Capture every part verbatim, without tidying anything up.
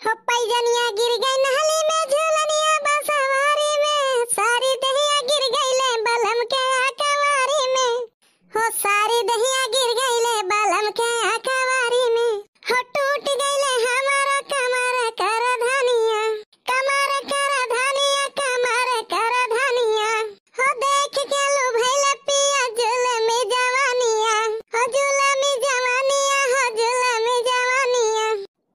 हो पैजनिया गिर गई नहली में, झूलनिया बसवारी में, सारी दहिया गिर गई ले बलम के अकवारी में। हो सारी दहिया गिर गई ले बलम के अकवारी में। हो टूट गई ले हमारा कमर कर धनिया, कमर कर धनिया, कमर कर धनिया। हो देख के लुभैल पिया जुलमी जवानिया, हो जुलमी जवानिया, हो जुलमी जवानिया।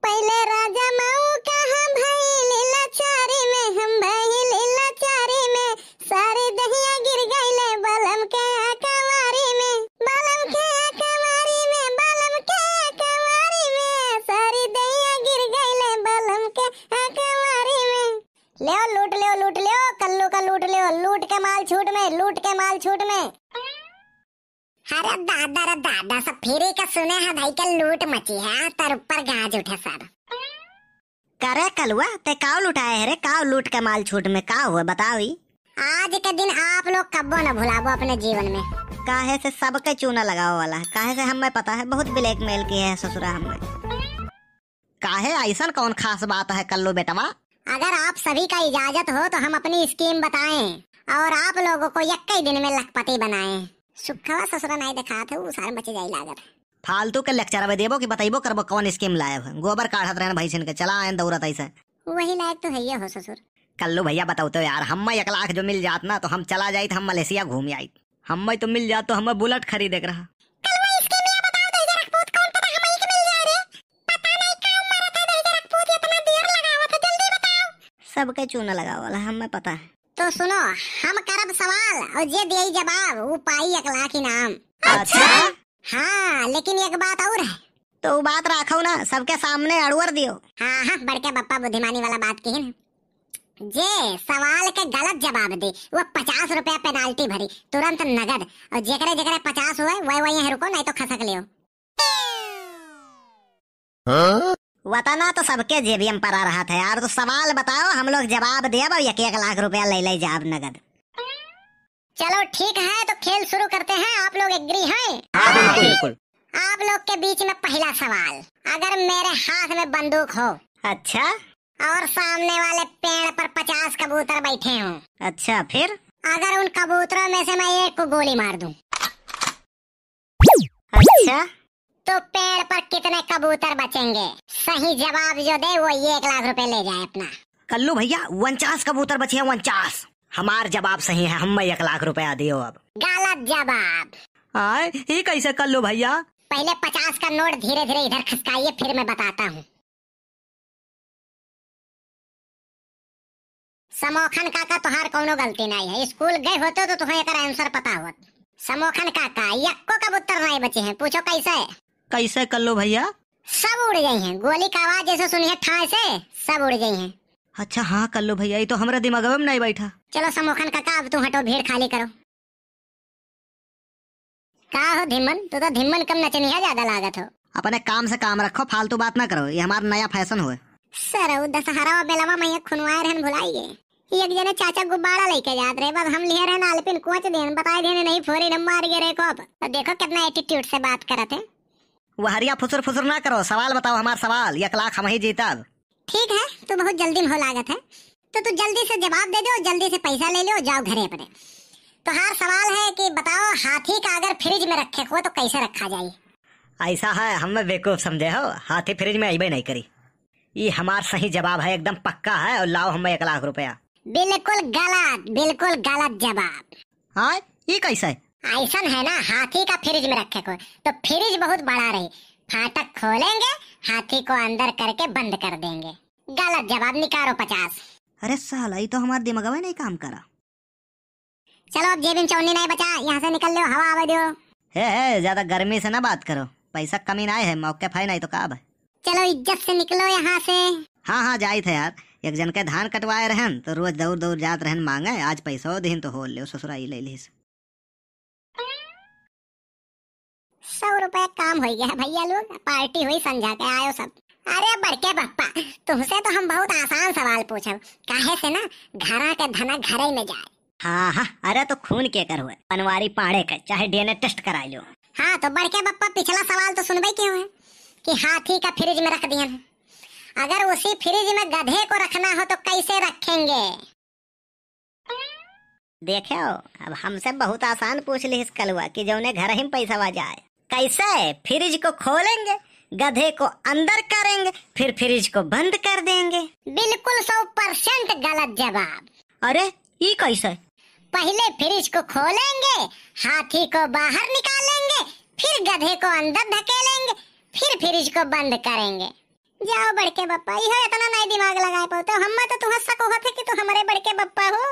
पहिले राजा मऊ का हम भइली लाचारी में, हम भइली लाचारी में, सारी दहिया गिर गइले बलम के अकवारी में, बलम के अकवारी में, बलम के अकवारी में, सारी दहिया गिर गइले बलम के अकवारी में। लेओ लूट लेओ, लूट लेओ, कल्लू का लूट लेओ, लूट के माल छूट में, लूट के माल छूट में। अरे दादा रे दादा, सब फिरी के सुने हैं भाई के लूट मची है, तर ऊपर गाज उठे सब। करे कलुआ, ते काव लुटाए है रे, काव लूट के माल छूट में का हुआ बताओ ई? आज के दिन आप लोग कब्बो न भुलाबो अपने जीवन में। काहे से सबके चूना लगावे वाला है, काहे से हमें पता है बहुत blackmail किहे है ससुरा हमें। काहे, ऐसन कौन खास बात है कल्लू बेटवा? अगर आप सभी का इजाजत हो तो हम अपनी scheme बताएं और आप लोगों को यक्के दिन में लखपति बनाएं। सुखवा ससुरा नाई देखात है, उ सारे बचे जाई लागत है। फालतू के lecture अब देबो कि बतैबो करबो कौन scheme लायब है? गोबर काढ़त रहन भैंसिन के, चला आयन दौड़त ऐसे। वही लायक तो है ये हो ससुर। कल्लू भैया बताओ तो यार, हम्मे एक लाख जो मिल जात ना तो हम चला जाइत, हम मलेशिया घूम आइत। हम्मे तो मिल जात तो हम्मे bullet खरीदे के रहा। कलुआ scheme ला बताओ, दहिजर अखपूत, कौन पता हमही के मिल जाए रे। पता नहीं का उम्र था, दहिजर अखपूत इतना देर लगावत है, जल्दी बताओ। सबके चूना लगावल है, हमें पता है। तो सुनो, हम करब सवाल और जे देई जवाब, वो पाई एक लाख इनाम। अच्छा? हाँ, लेकिन एक बात और है। तो वो बात राखो ना, सबके सामने अड़ुअर दियो। हाँ, हाँ, बड़के बप्पा बुद्धिमानी वाला बात कही ना। जे सवाल के गलत जवाब दे, वो पचास रुपया penalty भरी, तुरंत नगद। और जेकरे जेकरे पचास हुए, वह वही रुको, नहीं तो खसक लियो। हाँ? वतना तो सबके जेबियम परा रहत है यार, तो सवाल बताओ, हम लोग जवाब देब और एक एक लाख रुपया ले ले जाब नगद। चलो ठीक है, तो खेल शुरू करते हैं, आप लोग agree हैं? हाँ, बिल्कुल, बिल्कुल। आप लोग के बीच में पहला सवाल, अगर मेरे हाथ में बंदूक हो। अच्छा। और सामने वाले पेड़ पर पचास कबूतर बैठे हों। अच्छा, फिर? अगर उन कबूतरों में से मैं एक को गोली मार दूं। अच्छा। तो पेड़ पर कितने कबूतर बचेंगे? सही जवाब जो दे वो एक लाख रुपए ले जाए अपना। कल्लू भैया, उनचास कबूतर बचे हैं, उनचास। हमार जवाब सही है, हमें एक लाख रुपया दियो अब। गलत जवाब। आए, ई कैसे कल्लू भैया? पहले पचास का नोट धीरे धीरे इधर खसकाइए, फिर मैं बताता हूँ। समोखन काका, तोहार कौनो गलती नाई है, स्कूल गए होते तो तुम्हें एकर answer पता होत। समोखन काका, यक्को कबूतर नाई बचे हैं, पूछो कैसे? कैसे कल्लू भैया? सब उड़ गई हैं, गोली का आवाज जैसे सुनी है ठाए से, सब उड़ गई हैं। अच्छा हाँ कल्लू भैया, ये तो हमरा दिमागवा में नाई बैठा। चलो समोखन काका, अब तू हटो, भीड़ खाली करो। का हो धिम्मन, तू तो धिम्मन कम नचनिया ज्यादा लागत हो। अपने काम से काम रखो, फालतू बात ना करो, ये हमारा नया fashion होए। सरऊ दशहरा मेलवा में ये खुनवाए रहन भुलाई गए। एक जने चाचा गुब्बारा लेके जात रहे, बस हम लिए रहन आलपिन कोच देन, बताए देन नहीं फोरी न मार गए रे कोप। तो देखो कितना attitude से बात करत है। वहरिया फुसुर फुसुर ना करो, सवाल बताओ, हमार सवाल, एक लाख हम ही जीतब। ठीक है, तू बहुत जल्दी में हो लागत है, तो तू जल्दी से जवाब दे दो, जल्दी से पैसा ले लो, जाओ घरे अपने। तो हमार सवाल है कि बताओ, हाथी का अगर फ्रिज में रखे को तो कैसे रखा जाए? ऐसा है, हमें बेवकूफ समझे हो, हाथी फ्रिज में अइबे नहीं करी। ये हमार सही जवाब है, एकदम पक्का है, और लाओ हमें एक लाख रुपया। बिल्कुल गलत, बिल्कुल गलत जवाब। हाँ, ये कैसे? ऐसन है ना, हाथी का फ्रिज में रखे को, तो फ्रिज बहुत बड़ा रही, फाटक खोलेंगे, हाथी को अंदर करके बंद कर देंगे। गलत जवाब, निकालो पचास। अरे साला, ये तो हमार दिमागवा नहीं काम करा। चलो, अब जेब में चौनी नहीं बचा, यहाँ से निकल लो, हवा आवे दो। हे, हे, ज्यादा गर्मी से ना बात करो, पैसा कमी नहीं है, मौके फाई नहीं तो का भाई। चलो, इज्जत से निकलो यहाँ से। हाँ, हाँ, जाइत है यार, एक जन के धान कटवाए रहन, तो रोज दौड़ दौड़ जात रहन मांगे, आज पैसो दिहिन तो हो ले ससुरा ई ले लीस। सौ रुपया काम हो गया भैया लोग, पार्टी हुई संझा के, आयो सब। अरे बड़के बप्पा, तुमसे तो हम बहुत आसान सवाल पूछब, काहे से ना घरा के धना घरे में जाए। हाँ, हाँ, अरे तो खून के कर हुए, पनवारी पाड़े के, चाहे DNA test कराई लो। हाँ, तो बड़के बप्पा पिछला सवाल तो सुनबे क्यों है कि हाथी का फ्रिज में रख दिया है। अगर उसी फ्रिज में गधे को रखना हो तो कैसे रखेंगे? देखो, अब हमसे बहुत आसान पूछ लिहिस कलुआ कि जौने घर ही में पैसा आ जाए। कैसे? फ्रिज को खोलेंगे, गधे को अंदर करेंगे, फिर फ्रिज को बंद कर देंगे। बिल्कुल सौ परसेंट गलत जवाब। अरे, ई कैसे? पहले फ्रिज को खोलेंगे, हाथी को बाहर निकालेंगे, फिर गधे को अंदर धकेलेंगे, फिर फ्रिज को बंद करेंगे। जाओ बड़के बप्पा, इहो इतना नहीं दिमाग लगाए पाते हो। हम्मे तो तुहाँ शक होत है कि तू हमरे बड़के बप्पा हो।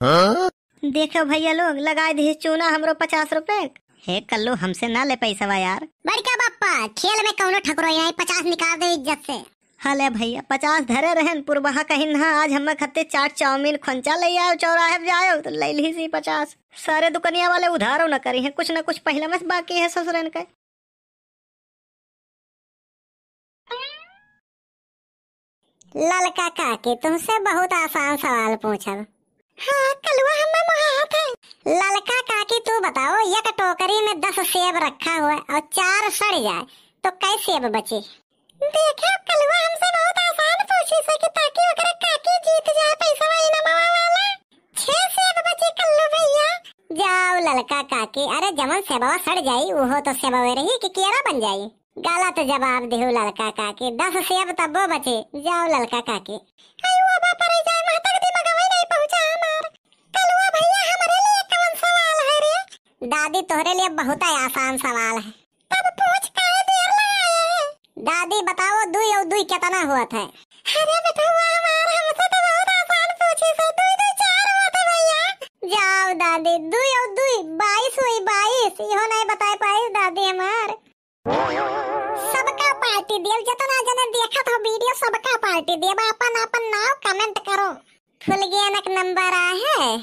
हाँ? देखो भैया लोग, लगाए दिहिस चूना हमरो पचास रुपए। हे कल्लू, हमसे ना ले पैसवा यार। बड़का बप्पा, खेल में कौनो ठकुरो नहीं, पचास निकाल दे इज्जत से। हले भैया, पचास धरे रहन, पुरबहा कहिन हा, आज हमें खत्ते चाट चाउमीन खोंचा ले आयो, चौराहे पे जायो, तो ले लिहिस ई पचास। सारे दुकनिया वाले उधारो न करी हैं, कुछ न कुछ पहले में से बाकी है ससुरन के। ललका काकी, तुमसे बहुत आसान सवाल पूछब। हाँ, कलुआ हमें मोहात है। ललका काकी, तू बताओ, एक टोकरी में दस सेब रखा हुआ और चार सड़ जाए, तो कै सेब बची? देखे कलुआ, हमसे बहुत आसान पूछी से कि ताकि ओकरे काकी जीत जाए पैसा इनामवा वाला। छह सेब बची कल्लू भैया। जाओ ललका काकी, अरे जवन सेबवा सड़ जाई, उहो तो सेबवे रही कि केरा बन जाई? गलत जवाब दिहू ललका काकी, दस सेब तब्बो बचे। जाओ ललका काकी। अयो बाप रे, जाए महतक दिमागवा नहीं पहुँचा हमार। कलुआ भैया, हमरे लिए कवन सवाल है रे? दादी, तोहरे लिए बहुत आसान सवाल है। तब पूछ, काहे देर लगाए? दादी, बताओ, दुई और दुई कितना होत है? अरे बेटुआ हमार, हमसे तो बहुत आसान पूछी से, दुई दुई चार होत है भैया। जाओ दादी, दुई और दुई बाईस हुई, बाईस। इहो नहीं बताए पाइस दादी हमार। सबका पार्टी दियल, जितना जने देखत हो वीडियो, सबका पार्टी दियल। अपन अपन नाव कमेंट करो। फुलगेनक नंबर आहे।